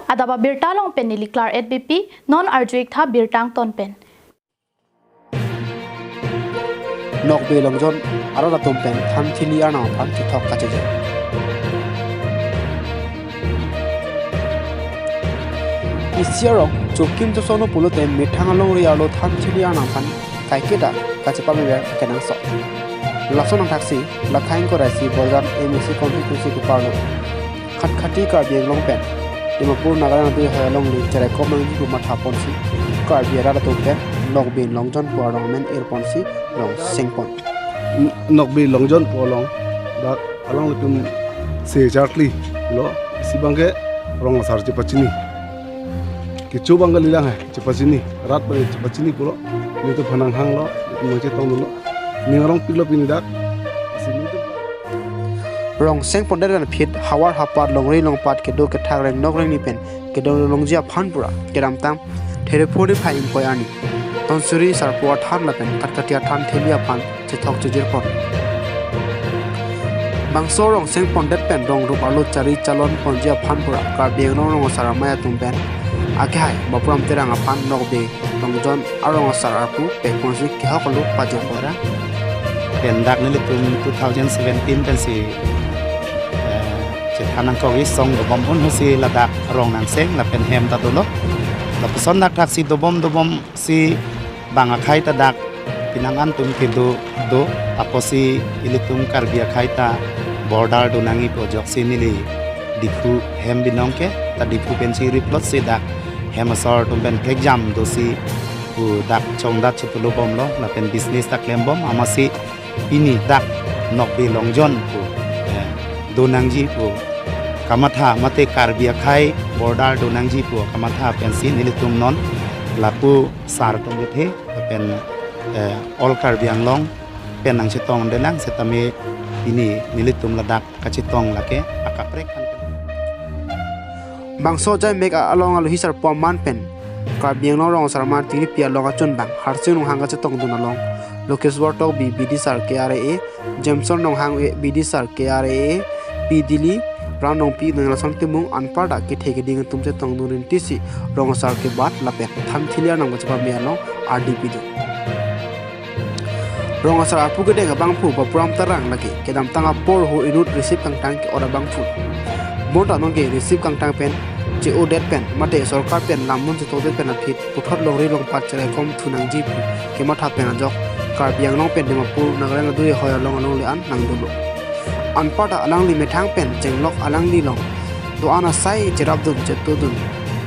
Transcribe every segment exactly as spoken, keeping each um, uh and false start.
Adap abirta along pen neli Klar-et Beypi, non arju-ik tha birta angton pen. Nokbe Longjon arat atum pen thanthili arnam aphan chethok kachejor. Isi arong chokim chosonlo pulote methang alongri arlo thanthili arnam aphan kaiketa kachepamever kenangsot. Lason angthaksi, la thang ingkoi ra isi Borjan M A C constituency keparlo Khatkhati Karbi Anglong pen Dimapur Nagaland adui ahoi along le cheraikom nangji pu matha ponsi Karbi arat atum pen Nokbe Longjon pu arong amen irponsi rong sengpon. N-, Nokbe Longjon pu along dak alanglitum se charli lo, isi abangke rong asar chepachini. Kecho abangke kalilang hai, chepachini. Rat abangke chepachini pulo. Nelitum aphan nanghanglo, nelitum nangchetongdunlo. Ning arongpiklo pini dak. Isi nelitum. Rong sengpondet pen aphi havar hapat longri longpat kedo kethak rengdok rengni pen kedonglongji aphan pura kedamtang Therepho niphai ingkoi arni Tonsuri Sarpo athan lapen Khatkhati athan thili aphan chethok chejirpon. Bangso rong sengpondet pen rong rup arlo chari chalon ponji aphan pura Karbi Anglong rong asar amei atum pen akehai Bapuram Terang aphan Nokbe Longjon arong asar arpu pekponsi kehok alo pajirpon. Pen dak nelitum two thousand seventeen pensi, eh, chethan nangkok isong dobom un husi ladak rong nangseng lapen hem ta dolo. Lapuson dak thaksi dobom dobom si bang akhai ta dak pinang an atum kedo do, apotsi ilitum Karbi akhai ta border do nangji pu ajoksi neli Diphu hem binong ke ta Diphu pensi riplot si dak hem asor atum pen thekjam dosi pu dak chongdat chotulobomlo lapen business ta klembom amatsi pini dak Nokbe Longjon pu, eh, do nangji pu kamatha mate Karbi akhai border do nangji pu kamatha pensi nelitum non lapu sar atum kethe pen, eh, All Karbi Anglong pen nangchetongdelang setame pini nelitum ladak kachetong lake akaprek an. Bangso jaimek along alohi sarpo aman pen Karbi Anglong rong asar aman tingripi along achun bang Harsing Ronghang kachetongdun along Lokeshwar Tokbi B D sar K R A A, Jameson Ronghang B D sar K R A A, P Dili, Ram Nongpi, Nanglason Timung anparta kethe keding atum chetongdun rintisi rong asar kebat lapen thanthili arnam kachepame along ardi pidun. Rong asar arpu kedeng abangphu Bapuram Terang lake kedamtang apor ho inut receive kangtang ke-ot abangphu. Bonta nonke receive kangtang pen che-odet pen mate sorkar pen lamdun chetokdet pen aphi puthot longri longpat cheraikom thu nangji pu kematha pen ajok Karbi Anglong pen Dimapur Nagaland adui ahoi along alongle an nangdolo. Anparta alangli methang pen chenglok alangli along do-an asai cherapdun chetodun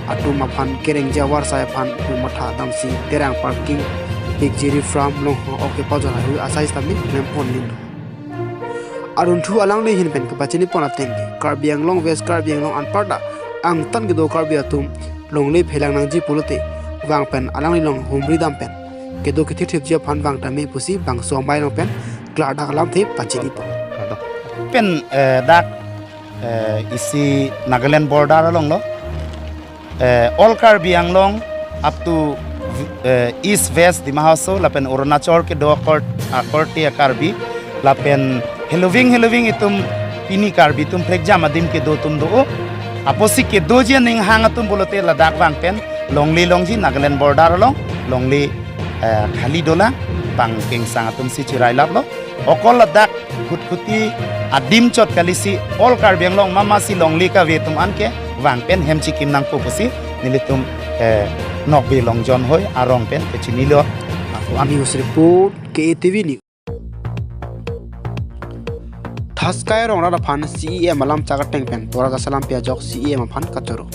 atum aphan kerengji avarsai aphan pu matha damsi Terang parking, Big Jiri Farm, Longhang ok kepajor haihui asai sitame klempon ninlo. Arunthu alangli ahin pen kepachinipon ateng ke Karbi Anglong, West Karbi Anglong anparta angtan kedo Karbi atum longle phelang nangji pulote vang pen alangli along humri dam pen kedo kethithipji aphan vang tame pusi bangso amei along pen klardak alamthe pachinipon. Pen, eh, dak, eh, isi Nagaland border alonglo. Eh, All Karbi Anglong up to, eh, East West Dima Hasao lapen Arunachal kedo akor-, akorte a-Karbi lapen heloving heloving itum pini Karbi atum prekjam adim kedo atum do-o. Apotsi kedoji aning hang atum pulote ladak vang pen longle longji Nagaland border along longle, eh, khali dolang bang kengsang atum si chirailaplo. Okol ladak Khatkhati adim chot kalisi All Karbi Anglong mamasi longle kave atum anke vang pen hem chikim nangpo pusi nelitum, eh, Nokbe Longjon hoi arong pen kechinilo. News report, K A T V News. Thaskai Rong rat aphan C E M alam chak ateng pen tovar kachelampi ajok C E M aphan kachoro.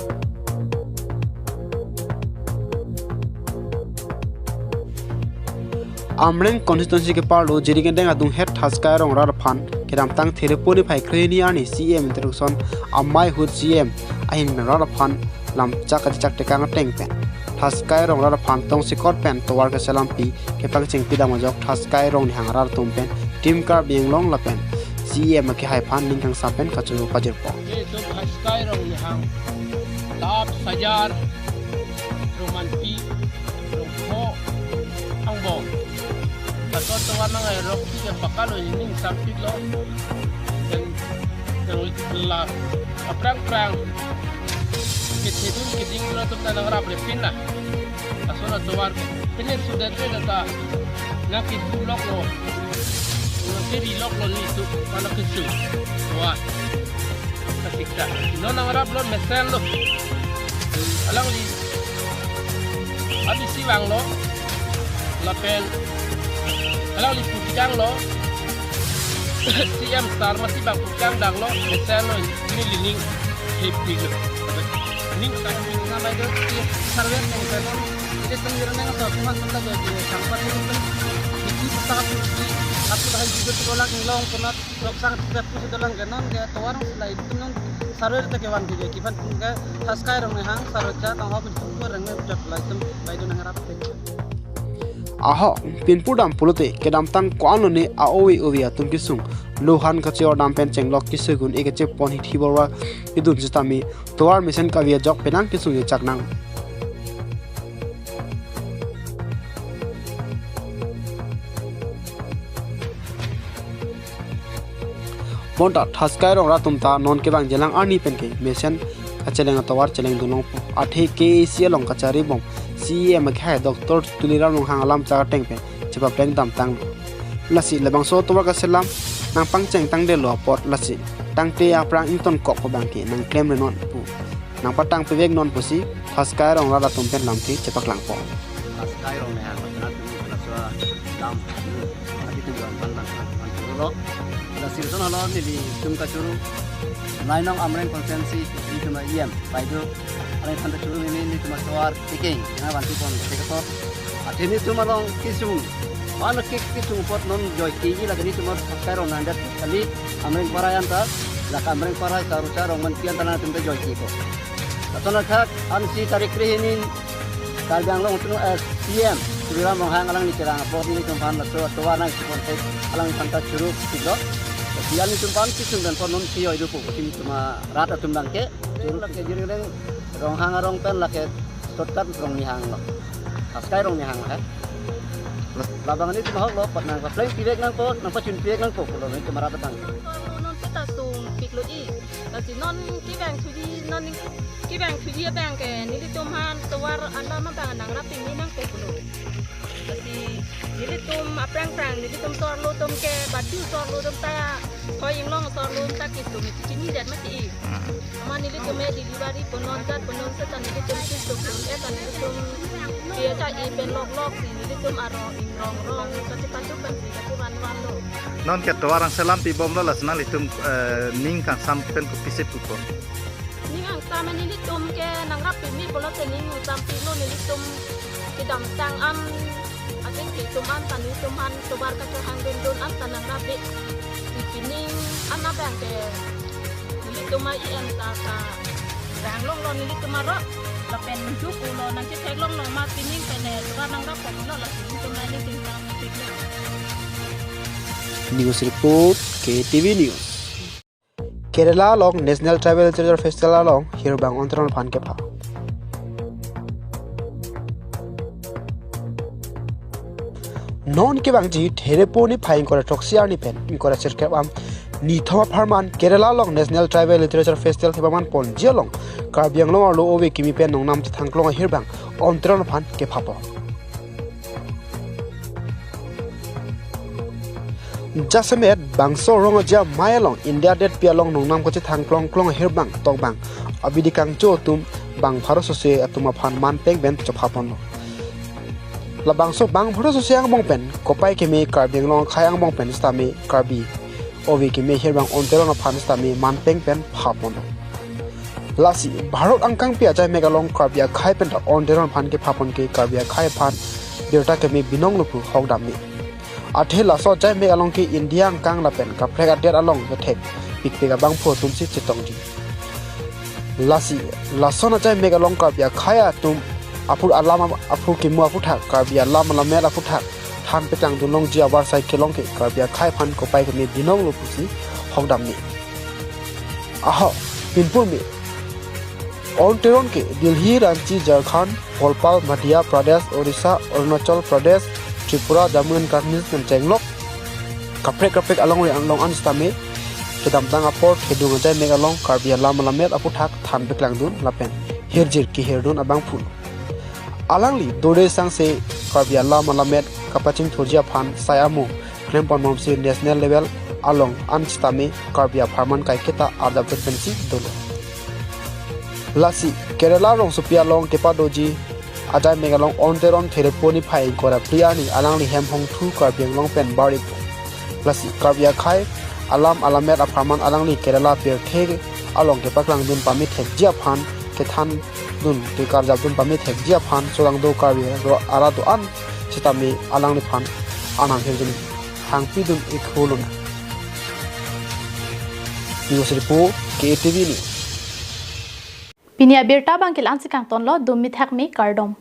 Amreng constituency keparlo Jirikindeng adunghet Thaskai Rong rat aphan kedamtang Therepho niphai krehini arni C E M interaction amei ahut C E M ahin rat aphan lam chak kachechak tekang ateng pen Thaskai Rong rat aphan tongsekot pen tovar kachelampi kepangchengpi dam ajok Thaskai Rong nihang arat atum pen Team Karbi Anglong lapen C E M akehai aphan ning kangsam pen kachoro pajirpo. Itum Thaskai Rong nihang lap sajar Romanpi Rongpho angbong. Kato tovar nang ai rok ti pakalo ining sampit lo. Dan yang la aphrang phrang Kethedun keding dun atum ta nangraprepin na. Lason atovar ke. Pine sudet le ta nangkeduloklo, nangkeriloklo nelitum, mana kesu. Wah. Kasikta. Non nangraplo mesenlo. Alangli abisi vanglo. Lapen alangli putikanglo. C M sar masi bang putikang danglo. Mesenlo. Neli ning hepiklo. Ning kang ning namai do. Sarve neng kanon. Ilitum nirneng so teman santa do di sangpat ilitum. Iki sesat iki. Aku dah hidup di kolak nilong penat. Loksang tiga puluh dalang kanon ke tovar sila ilitum non sarve ta kevan ke kipan ke Thaskai Rongnehang, Saroja, Tanghok, Jumpo, Rengme, Pujak, la ilitum bai do nangrap. Ahok pinpur dam pulote kedamtang ko-an lone a-ove ove atum kesung lohan kachor dam pen chenglok kesegun ekechepon hithi borwa idun sitame tovar mesen kave ajok penang kesung jechak nang. Bonta Thaskai Rongra atum ta non kevang jelang arni pen ke mesen kacheleng atovar cheleng dunlongpo. Athe K A A C along kachari bom C E M akhai Doctor Tuliram Ronghang alam chak ateng pen chepapleng damtanglo. Lasi labangso atovar kaselam nangpangcheng tangdetlo apot lasi tangte aphrang ingtonkok pu bangke nangklemre non pu nangpatang pevek non pusi Thaskai Rongra atum pen lamthe chepaklangpo. Thaskai Rongnehang, lapen atum laso dam, ati tum dam pan pan pan pan lo. Lasi lason hala nelitum kachuru, Nainong Amreng constituency, nelitum E M, bai do, alangphan kachuru neli, nelitum atovar tiking, kena vanti pon, tekator. Athe nelitum along kesung, mana ke kesung apot non joike ji lake nelitum Thaskai Rong nangdet kali, Amreng Parai anta, lake Amreng Parai, Saroja, Rongmanpi anta nangtum ta joike ko. Lason akhak ansi tarik krehini Karbi Anglong atum, eh, C E M Tuliram Ronghang alangli cherang apot nelitum aphan laso atovar nangchepon thek alangphan ta churu pilo. Tapi nelitum aphan kesung pen pon non si oi do pu, nelitum arat atum abangke. Churu lake Jiringreng Ronghang arong pen lake shortcut Rongnehang lo. Thaskai Rongnehang he. Labang nelitum ahok lo, pat nangpapleng pivek nangpo, nangpachun pivek nangpo, pulo nelitum arat abang. Non ta sungpiklo i. Lasi non kevang thuji, non kevang thuji abangke nelitum aphan tovar alam abang nangrap pini nangpo pulo. Lasi nelitum aphrang phrang nelitum sorlo atum ke badu sorlo atum ta hoi inglong sorlo atum ta kesung chinidet mati. Amat nelitum e delivery punon jat punon seta nelitum kesung pun eta nelitum P H I pen loklok si nelitum arong ingrong rong kachepatu pen si kachevanvanlo. Non ke tovar nangselam pibomlo lasi nanglitum, eh, ning kangsam pen kopisi pupo? Ning kangsam nelitum ke nangrap pini pulote ning kangsam pilo nelitum kedamtang an adik itum anta nelitum aphan tovar kachehang dundun anta nangrap di. Pining an abangke nelitum a-E M ta ka ranglonglo nelitum arong lapen dukulo nangchetheklonglo ma pining pen tovar nangrap pon lo lasi nelitum nangning tingtang nangpiklo. News report, K T V News. Kerala along National Tribal Literature Festival along hirbang Onteron aphan kepha. Non kevangji Therepo niphai ingkoi ra throksi arni pen ingkoi ra sirkep am nithom apharman Kerala along National Tribal Literature Festival thepamang ponji along Karbi Anglong arlo ove kimi pen nongnam chethangklong ahirbang Onteron aphan kephapon. Jasemet bangso rong aja mai along India detpi along nongnam kachethangklong klong ahirbang tokbang abidi kangcho atum bang pharo sose atum aphan manpeng pen chophaponlo. Labangso bang pharo sose angbong pen kopai keme Karbi Anglong akhai angbong pen sitame Karbi ove kimi ahirbang Onteron aphan sitame manpeng pen phaponlo. Lasi Bharat angkangpi ajaimek along Karbi akhai pen ta Onteron aphan kephapon ke Karbi akhai aphan birta keme binonglo pu hokdamde. Athe laso ajaimek along ke India angkang lapen kaprek adet along kethek pikpik abangphu atumsi chetongji. Lasi lason ajaimek along Karbi akhai atum aphur alam am-, aphur kimu aphuthak Karbi alam alamet aphuthak than peklangdun longji avarsai kelong ke Karbi akhai aphan kopai keme binonglo pusi hokdamde. Ahok pinpur me Onteron ke Delhi, Ranchi, Jharkhand, Bhopal, Madhya Pradesh, Orissa, Arunachal Pradesh, Tripura, Jammu and Kashmir pen chenglok kaprek kaprek alongri anglong an sitame kedamtang apor thedung ajaimek along Karbi alam alamet aphuthak than peklangdun lapen hirjir kehirdun abangphu. Alangli dode sangse Karbi alam alamet kapachingthurji aphan sai amo klempon bomsi national level along an sitame Karbi apharman kaiketa arjapdun pensi dolo. Lasi Kerala rongsopi along kepadoji ajai mek along Teron Therepo niphai ingkoi ra phli arni alangli hem hongthu Karbi Anglong pen bar-ipo. Lasi Karbi akhei alam alamet apharman alangli Kerala pirthe along kepaklangdun pamethekji aphan kethandun kekarjapdun pamethekji aphan solangdo Karbi ro-, arat do-an sitame alangliphan arnam hirjun hangpidun ikhulo. News report, K A T V News. Pini abirta abang ke la-ansi kangtonlo, dum mithak me kardom.